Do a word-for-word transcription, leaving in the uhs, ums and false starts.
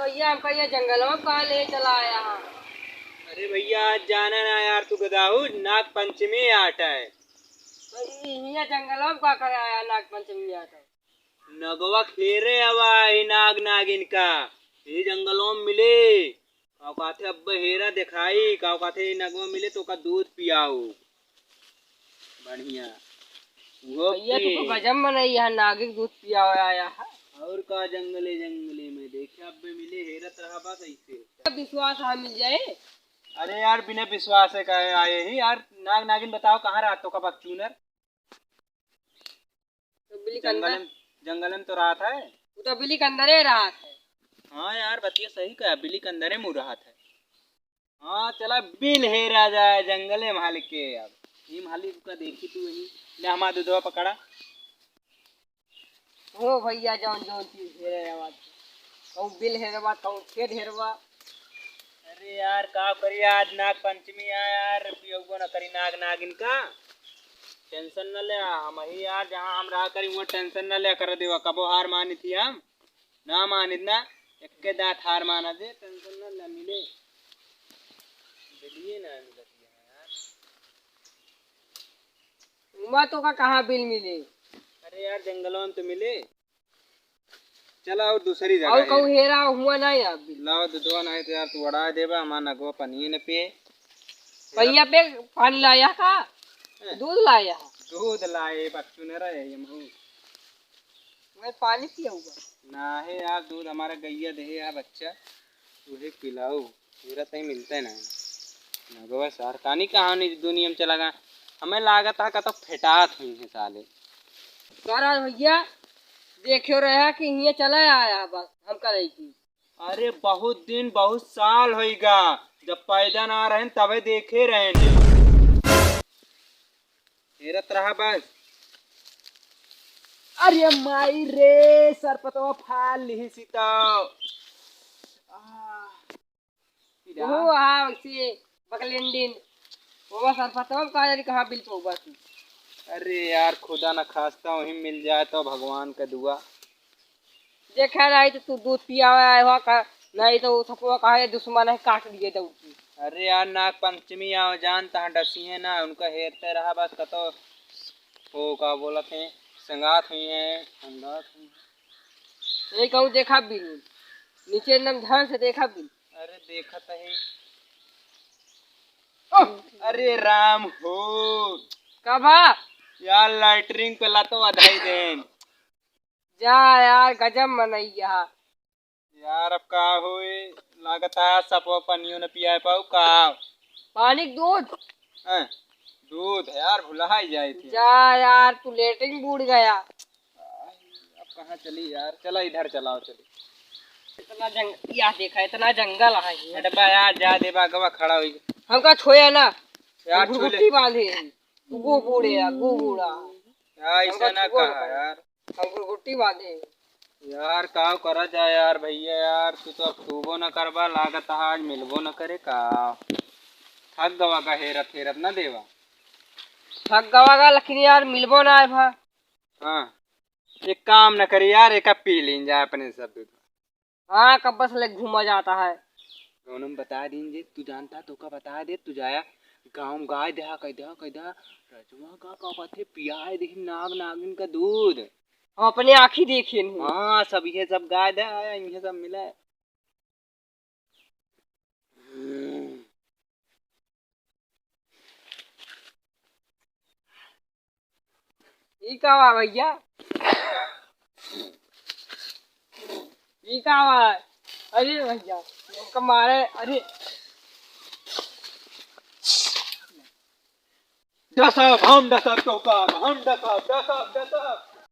भैया, हमका ये जंगलवा में कहाँ ले चला आया है? अरे भैया, आज जाना ना यार, तू गदाहू, नाग पंचमी आट है। तो ये हियाँ जंगलवा में का करे आया नाग पंचमी आट है? नगवा खेरे आवा ही नाग नागिन का, ये जंगलवा में मिले। का कहते अब हेरा देखाई, का कहते नगवा मिले तो का दूध पियाओ। बढ़िया। वो भैया, तू तो पिए। गजब मनई है, नागिक दूध पियावे आया है। और का जंगले जंगले में देखे अब मिले, हेरत रहा बस ऐसे। विश्वास है मिल जाए। अरे यार, बिना विश्वास है कहे आए ही यार। नाग नागिन बताओ कहाँ रहत हो का बकचूनर? तो बिली के अंदर। जंगल में, जंगल में तो रहत है। वो तो बिली के अंदर ही रहत है। हाँ यार, बतिया सही कहा, बिली के अंदर ही मुँह रहत है। हाँ, चला बिल हेरा जाए जंगले मालिक के। अब ई मालिक का देखी तू वही। ले हमार दूधवा पकड़ा। हो भैया, जौन जौन चीज हेरे आवाज, कहूँ बिल हेरवा, कहूँ खेत हेरवा। अरे यार, का करी, आज नाग पंचमी है यार, पियउबो न करी नाग नागिन का। टेंशन न ले, हम ही यार, जहाँ हम रहा करी, वो टेंशन न ले कर देवा, कबो हार मानी थी हम। ना मानित ना, एक्के दांत हार माना दे, टेंशन ना, ना मिले। बिलिये ना मिलत है यार। उमा तो का कहाँ बिल मिले? अरे यार, जंगलों में तो मिले। चला और दूसरी जगह और है। कहूँ हेरा हुआ ना यार बिल। लाओ दूधवा, नहीं तो यार तू अड़ा देबा, हमार नगवा पनिये न पिए। पहिया पे पानी लाया का? हैं? दूध लाया। दूध लाए, बच्चू न रहे, ये महू। मैं पानी पियाऊंगा। ना है यार, दूध हमारा गैया दे है यार बच्चा, तुहे पिलाऊ, पूरा तई मिलता है ना। नगवा सार कानी कहाँ नहीं दुनिया में चला गया, हमें लागत है का तो फेटात हुई है साले। सारा भैया देखियो रहा कि हियाँ चला आया बस हम करे की। अरे बहुत दिन बहुत साल होइगा, जब पैदा ना रहन तबे देखे रहन। हेरत रहा बस। अरे माई रे, सरपतवा फाल लिही सीता। आह, पीड़ा। ओहो, हाँ, वैसे बकलेंडिन। ओहो, सरपतवा का जानी कहाँ बिल पउबा तू। अरे यार, खुदा न खास्ता वहीं मिल जाए तो भगवान का दुआ। देखा नहीं तो तू दूध पियावे आए हो का, नहीं तो वो सपवा कहे दुश्मन है, काट दिए दौड़ के। अरे यार, नाग पंचमी आओ जान, तहाँ डसी है ना, उनका हेरते रहा बस, कतो हो का बोलत है, संगात हुई है, संगात हुई है। यही कहूँ देखा बिन, नीचे एकदम ध्यान से देखा बिन। अरे देखत है। अरे राम हो। का बा? यार लैट्रिन पे लतो अधाई देन। जा यार, गजब मनई यहाँ। यार, अब का होई? लागत है सपवा पनियो न पियाए पाऊ का। पानी के दूध? हैं, दूध है यार, भुला ही जाए थे। जा यार, तू लेटरिन बूड़ गया। अब कहाँ चली यार? चला, इधर चलाओ, चली। इतना जंग-, यह देखा, इतना जंगल है ये। हट बा यार, जा देबा, गवा खड़ा होई। हमका छोया ना। यार, हम छू ले। गुट्ठी बांधे हैं। गो बूढ़े यार, गो बूढ़ा। यार, ऐसा हमका ना छुआ कहा ना। यार। हम गुरगुट्टी बांधे। यार, का करा जाए यार, भैया यार, तू तो अब छूबो न करबा, लागत है आज मिलबो न करे का। थक गवा का हेरत हेरत न देवा। थक गवा का, लेकिन यार मिलबो ना आए भा। हाँ, एक काम न करी यार, एक पी लीन जाए अपने सब दूध। हाँ, कब बस ले घूमा जाता है। कौनो में बता दीन जे, तू जानता तो का बता दे, तू जाया गाँव में गाय देहा, कह देहा, कह देहा, रजवा का, का बात है, पियाए दे नाग नागिन का दूध। हम अपने आँखी देखे नहीं। हाँ, सब ये सब गाय देहा, ये सब मिला है। ई का बा भैया? ई का बा? अरे भैया, हमका मारे, अरे। डसब, हम डसब तोका, हम डसब, डसब, डसब।